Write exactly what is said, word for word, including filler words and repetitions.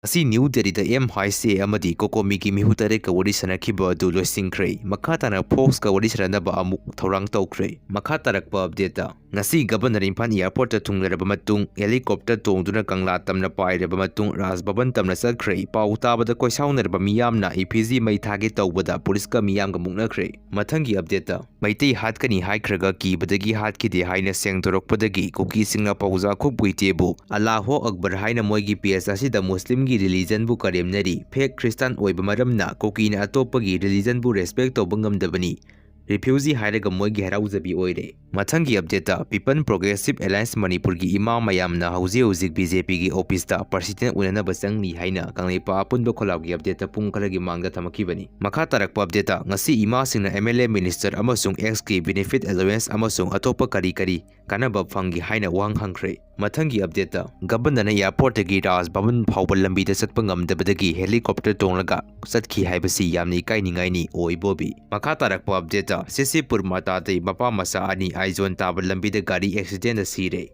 ꯉꯁꯤ ꯅ꯭ꯌꯨ ꯗꯦꯜꯂꯤꯗ ꯑꯦꯝ ꯍꯥꯏꯁ ꯑꯦ ꯑꯃꯗꯤ ꯀꯣꯀꯣꯃꯤꯒꯤ ꯃꯤꯍꯨꯠ ꯇꯔꯦꯠꯀ ꯋꯥꯔꯤ ꯁꯥꯟꯅꯈꯤꯕ ꯑꯗꯨ ꯂꯣꯏꯁꯤꯟꯈ꯭ꯔꯦ꯫ ꯃꯈꯥ ꯇꯥꯅ ꯐꯣꯛꯁꯀ ꯋꯥꯔꯤ ꯁꯥꯟꯅꯅꯕ ꯑꯃꯨꯛ ꯊꯧꯔꯥꯡ ꯇꯧꯈ꯭ꯔꯦ꯫ ꯃꯈꯥ ꯇꯥꯔꯛꯄ ꯑꯞꯗꯦꯠꯇ, ꯉꯁꯤ ꯒꯕꯔꯅꯔ ꯏꯝꯐꯥꯜ ꯑꯦꯌꯥꯔꯄꯣꯔꯠꯇ ꯊꯨꯡꯂꯔꯕ ꯃꯇꯨꯡ, ꯍꯦꯂꯤꯀꯣꯞꯇꯔ ꯇꯣꯡꯗꯨꯅ ꯀꯪꯂꯥ ꯇꯝꯅ ꯄꯥꯏꯔꯕ ꯃꯇꯨꯡ, ꯔꯥꯖ ꯚꯕꯟ ꯇꯝꯅ ꯆꯠꯈ꯭ꯔꯦ꯫ ꯄꯥꯎ ꯇꯥꯕꯗ ꯀꯣꯏꯁꯥꯎꯅꯔꯕ ꯃꯤꯌꯥꯝꯅ ꯏꯐꯤꯖꯤ ꯃꯩ ꯊꯥꯒꯦ ꯇꯧꯕꯗ ꯄꯨꯂꯤꯁꯀ ꯃꯤꯌꯥꯝꯒ ꯃꯨꯛꯅꯈ꯭ꯔꯦ꯫ ꯃꯊꯪꯒꯤ ꯑꯞꯗꯦꯠꯇ, ꯃꯩꯇꯩ ꯍꯥꯠꯀꯅꯤ ꯍꯥꯏꯈ꯭ꯔꯒ ꯀꯤꯕꯗꯒꯤ ꯍꯥꯠꯈꯤꯗꯦ ꯍꯥꯏꯅ ꯁꯦꯡꯗꯣꯔꯛꯄꯗꯒꯤ ꯀꯨꯀꯤꯁꯤꯡꯅ ꯄꯥꯎꯖꯥ ꯈꯨꯞ ꯒꯨꯏꯇꯦꯕꯨ ꯑꯜꯂꯥꯍꯣ ꯑꯛꯕꯔ ꯍꯥꯏꯅ ꯃꯣꯏꯒꯤ ꯄꯦꯖ ꯑꯁꯤꯗ ꯃꯨꯁꯂꯤꯝꯒꯤ ꯔꯤꯂꯤꯖꯟꯕꯨ ꯀꯔꯦꯝꯅꯔꯤ, ꯐꯦꯛ ꯈ꯭ꯔꯤꯁꯇꯥꯟ ꯑꯣꯏꯕ ꯃꯔꯝꯅ ꯀꯨꯀꯤꯅ ꯑꯇꯣꯞꯄꯒꯤ ꯔꯤꯂꯤꯖꯟꯕꯨ ꯔꯦꯁꯄꯦꯛ ꯇꯧꯕ ꯉꯝꯗꯕꯅꯤ, ꯔꯤꯐ꯭ꯌꯨꯖꯤ ꯍꯥꯏꯔꯒ ꯃꯣꯏꯒꯤ ꯍꯔꯥꯎꯖꯕꯤ ꯑꯣꯏꯔꯦ꯫ ꯃꯊꯪꯒꯤ ꯑꯞꯗꯦꯠꯇ, ꯄꯤꯄꯜ ꯄ꯭ꯔꯣꯒ꯭ꯔꯦꯁꯤꯞ ꯑꯦꯂꯥꯏꯟꯁ ꯃꯅꯤꯄꯨꯔꯒꯤ ꯏꯃꯥ ꯃꯌꯥꯝꯅ ꯍꯧꯖꯤꯛ ꯍꯧꯖꯤꯛ ꯕꯤ ꯖꯦ ꯄꯤꯒꯤ ꯑꯣꯐꯤꯁꯇ ꯄ꯭ꯔꯁꯤꯗꯦꯟ ꯎꯅꯅꯕ ꯆꯪꯂꯤ ꯍꯥꯏꯅ ꯀꯪꯂꯩꯄꯥꯛ ꯑꯄꯨꯟꯕ ꯈꯣꯜꯂꯥꯎꯒꯤ ꯑꯞꯗꯦꯠꯇ ꯄꯨꯡ ꯈꯔꯒꯤ ꯃꯥꯡꯗ ꯊꯝꯃꯛꯈꯤꯕꯅꯤ꯫ ꯃꯈꯥ ꯇꯥꯔꯛꯄ ꯑꯞꯗꯦꯠꯇ, ꯉꯁꯤ ꯏꯃꯥꯁꯤꯡꯅ ꯑꯦꯝ ꯑꯦꯜ ꯑꯦ, ꯃꯤꯅꯤꯁꯇꯔ ꯑꯃꯁꯨꯡ ꯑꯦꯛꯁꯀꯤ ꯕꯦꯅꯤꯐꯤꯠ ꯑꯦꯂꯣꯋꯦꯟꯁ ꯑꯃꯁꯨꯡ ꯑꯇꯣꯞꯄ ꯀꯔꯤ ꯀꯔꯤ ꯀꯥꯟꯅꯕ ꯐꯪꯈꯤ ꯍꯥꯏꯅ ꯋꯥꯍꯪ ꯍꯪꯈ꯭ꯔꯦ꯫ ꯃꯊꯪꯒꯤ ꯑꯞꯗꯦꯠꯇ, ꯒꯕꯔꯅꯔꯅ ꯑꯦꯌꯥꯔꯄꯣꯔꯠꯇꯒꯤ ꯔꯥꯖ ꯚꯕꯟ ꯐꯥꯎꯕ ꯂꯝꯕꯤꯗ ꯆꯠꯄ ꯉꯝꯗꯕꯗꯒꯤ ꯍꯦꯂꯤꯀꯣꯞꯇꯔ ꯇꯣꯡꯂꯒ ꯆꯠꯈꯤ ꯍꯥꯏꯕꯁꯤ ꯌꯥꯝꯅ ꯏꯀꯥꯏꯅꯤꯡꯉꯥꯏꯅꯤ, ꯑꯣꯏ ꯕꯣꯕꯤ꯫ ꯃꯈꯥ ꯇꯥꯔꯛꯄ ꯑꯞꯗꯦꯠꯇ, ꯁꯤꯁꯤꯄꯨꯔ ꯃꯇꯥꯗꯩ ꯃꯄꯥ ꯃꯆꯥ ꯑꯅꯤ ꯑꯥꯏꯖꯣꯟ ꯇꯥꯕ ꯂꯝꯕꯤꯗ ꯒꯥꯔꯤ ꯑꯦꯛꯁꯤꯗꯦꯟꯗ ꯁꯤꯔꯦ꯫